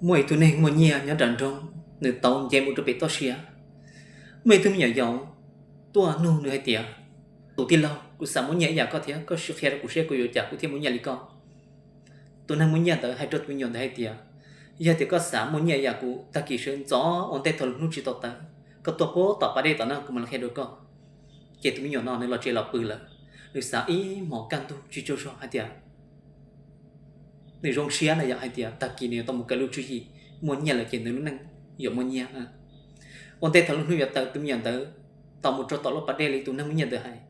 Muaj ib tug neeg muaj nyiaj nyob nram nroog, nws tau nce mus rau pem toj siab. Muaj ib tug me nyuam yaus tuaj nug nws hais tias, tus tij laug, kuv xav muaj nyiaj ib yam koj thiab, koj sim qhia rau kuv seb kuv yuav ua cas kuv thiaj muaj nyiaj li koj. Tus neeg muaj nyiaj ntawd hais rau tus me nyuam ntawd hais tias, yog tias koj xav muaj nyiaj ib yam kuv, tag kis sawv ntxov ua ntej thaum lwm hnub tsis tau tawm, koj tuaj puag tom pas dej tom na, kuv mam li qhia rau koj. Ces tus me nyuam no nws los tsev los pw lawm, nws xav ib hmos kaj ntug tsis tsaug zog hais tias nws zoo siab na yom, hais tias tag kis nws yuav tau mus kawm lub tswv yim, muaj nyiaj lawm ces nws lub neej yuav muaj nyiaj. Ua ntej thaum lub hnub yuav tawm, tus me nyuam ntawd tau mus rau tom lub pas dej li tus neeg muaj nyiaj ntawd hais.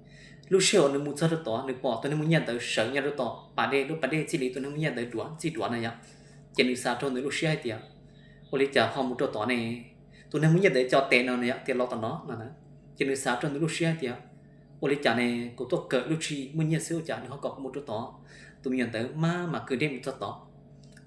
Lub sij hawm uas nws mus txog rau tod, nws pom tus neeg muaj nyiaj ntawd sawv nyob rau tom pas dej, lub pas dej txij li tus neeg muaj nyiaj ntawd duav txij duav na yom. Ces nws xav rau nws lub siab hais tias, ua li cas ho mus rau tod ne? Tus neeg muaj nyiaj ntawd cov tes no na yom, tias los tom no no na. Ces nws xav rau nws lub siab hais tias, ua li cas ne, kuv tuaj kawm lub tswv yim muaj nyiaj xwb, ua cas nws ho kom kuv mus rau tod? Tus me nyuam ntawd maj mam kwv dej mus txog tod.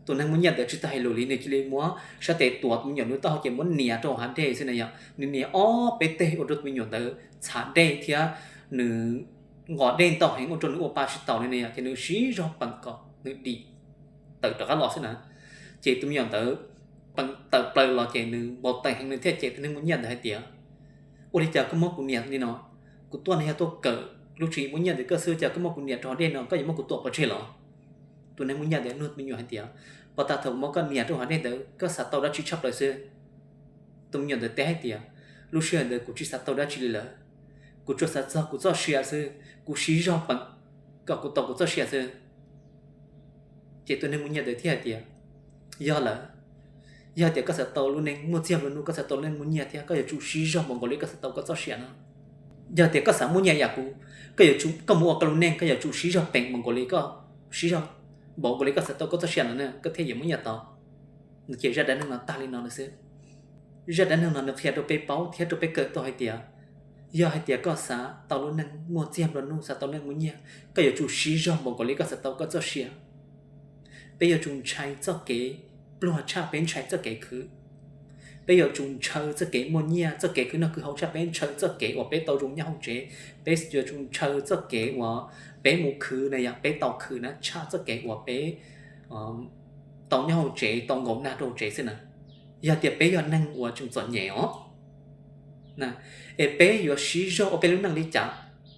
Tus neeg muaj nyiaj ntawd tsis tau hais lus li, nws cia li muab sab tes tuav tus me nyuam lub taub hau ces muab nias rau hav dej xwb na yom. Nws nias ob peb teg ua rau tus me nyuam ntawd txhav dej thiab nws nqos dej ntau heev ua rau nws ua pa tsis taus li na yom, ces nws siv zog peem kom nws dim tawm rov qab los xwb na. Ces tus me nyuam ntawd peem tawm plaws los ces nws npau taws heev, nws thiaj cem tus neeg muaj nyiaj ntawd hais tias, ua li cas koj muab kuv nias li no? Kuv tuaj no yog tuaj kawm lub tswv yim muaj nyiaj ntawm koj xwb, cas koj muab kuv nias rau hav dej no, koj yuav muab kuv tuam pov tseg los? Tus neeg muaj nyiaj ntawd nug tus me nyuam hais tias, puas tas thaum kuv muab koj nias rau hav dej ntawd koj xav tau dab tsi tshaj plaws xwb? Tus me nyuam ntawd teb hais tias, lub sij hawm ntawd kuv tsis xav tau dab tsi li lawm, kuv tsuas xav txog kuv txoj sia xwb, kuv siv zog peem kom kuv tau kuv txoj sia xwb. Ces tus neeg muaj nyiaj ntawd thiaj hais tias, yog lawm, yog tias koj xav tau lub neej muaj txiag nplua nuj, koj xav tau lub neej muaj nyiaj thiab, koj yuav tsum siv zog npaum nkaus li koj xav tau koj txoj sia no. Yog tias koj xav muaj nyiaj yam kuv, koj yuav tsum, koj mus ua koj lub neej koj yuav tsum siv zog peem npaum nkaus li koj, siv zog npaum nkaus li koj xav tau koj txoj sia no na, koj thiaj yuav muaj nyiaj tau. Ces zaj dab neeg no tag li no lawm xwb. Zaj dab neeg no nws qhia rau peb paub thiab rau peb kawm tau hais tias, yog hais tias koj xav tau lub neej muaj txiag nplua nuj, xav tau neej muaj nyiaj, koj yuav tsum siv zog npaum nkaus li koj xav tau koj txoj sia. Peb yuav tsum ntshai txoj kev pluag tshaj peb ntshai txoj kev khwv. Peb yuav tsum ntshaw txoj kev muaj nyiaj, txoj kev khwv noj khwv haus tshaj peb ntshaw txoj kev uas peb tau zoo nyob hauv tsev. Peb yuav tsum ntshaw txoj kev uas peb mus khwv na yom, peb tau khwv na tshaj txoj kev uas peb tau nyob hauv tsev, tau nkaum nag rau hauv tsev xwb na. Yog tias peb yog neeg uas tseem txom nyem os, es peb yuav siv zog ua peb lub neej li cas?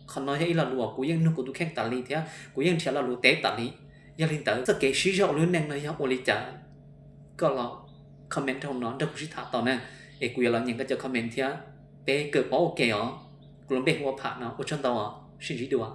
Qhov no yog ib lo lus uas kuv yeej nug kuv tus kheej tas li thiab kuv yeej nrhiav lo lus teb tas li. Yog li ntawd txoj kev siv zog ua lub neej no yog ua li cas? Koj los comment rau no nrog kuv sib tham tau na, es kuv yuav los nyeem koj cov comment thiab. Peb kawm paub ua ke os. Kuv lub npe hu ua Pham no, ua tsaug ntau os, sib ntsib dua.